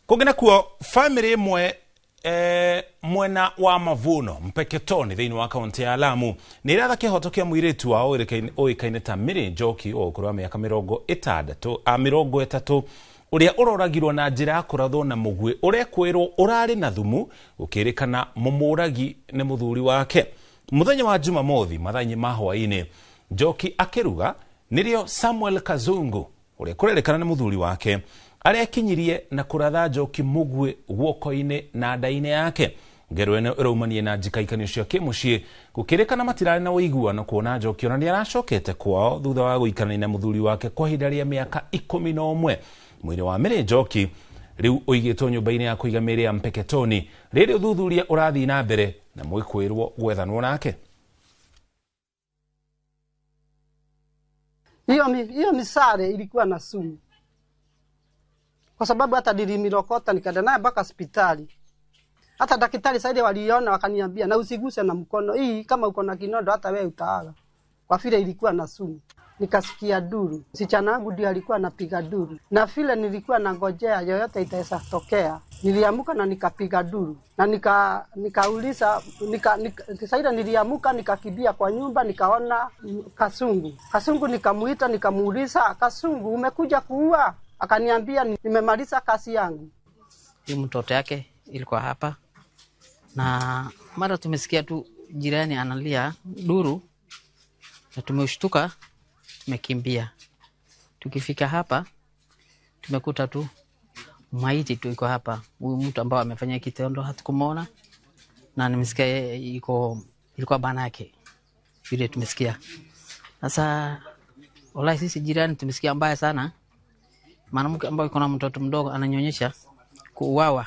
Kũngĩ nakuo famĩlĩ ĩmwe mwena wa Mavuno Mpeketoni thĩinĩ wa kaunti ya Lamu nĩ ĩratha kĩhoto kĩa mũirĩtu wao ũĩkaine ta Mary Njoki wa ũkũrũ wa mĩaka 30 ũrĩa ũroragirwo na njĩra ya kũrathwo na mũguĩ ũrekwĩrwo ũrarĩ na thumu gũkĩrĩkana mũmũragi nĩ mũthuri wake. Mũthenya wa Jumamothi mathaa-inĩ ma hwaĩ-inĩ Njoki akĩruga nĩrĩo Samuel Kazungu ũrĩa kũrerĩkana nĩ mũthuri wake arekinyirie na kũratha Njoki mũguĩ guoko-inĩ na nda-inĩ yake. Ngero ĩno ĩraumanie na njikaikanio cia kĩmũciĩ gũkĩrĩkana matirarĩ na ũiguano kuona Njoki ona nĩ aracokete kwao thutha wa gũikarania na mũthuri wake kwa ihinda rĩa mĩaka 11. Mwĩrĩ wa Mary Njoki rĩu ũigĩtwo nyũmba-inĩ ya kũiga mĩĩrĩ ya Mpeketoni rĩrĩ ũthuthuria ũrathiĩ na mbere na mwĩkwĩrwo gwethanwo nake. Hiyo misare ilikuwa na sumu, kwa sababu hata nilimirokota nikaenda naye mpaka hospitali. Hata daktari saidi waliona wakaniambia, na usiguse na mkono hii, kama uko na kinondo hata wewe utaaga, kwa vile ilikuwa na sumu. Nikasikia duru, msichana wangu ndio alikuwa anapiga duru, na vile nilikuwa nangojea yoyote itaweza tokea, niliamuka na nikapiga duru na nikauliza saida niliamuka nikakimbia kwa nyumba nikaona Kasungu. Kasungu nikamuita nikamuuliza, Kasungu umekuja kuua? Akaniambia nimemaliza kazi yangu. Hii mtoto yake ilikuwa hapa, na mara tumesikia tu jirani analia duru na tumeshtuka, tumekimbia. Tukifika hapa tumekuta tu maiti tu iko hapa. Huyu mtu ambao amefanya kitendo hatukumuona, na nimesikia iko ilikuwa bana yake vile tumesikia. Sasa wallahi sisi jirani tumesikia mbaya sana. Mwanamke ambaye iko na mtoto mdogo ananyonyesha kuuawa.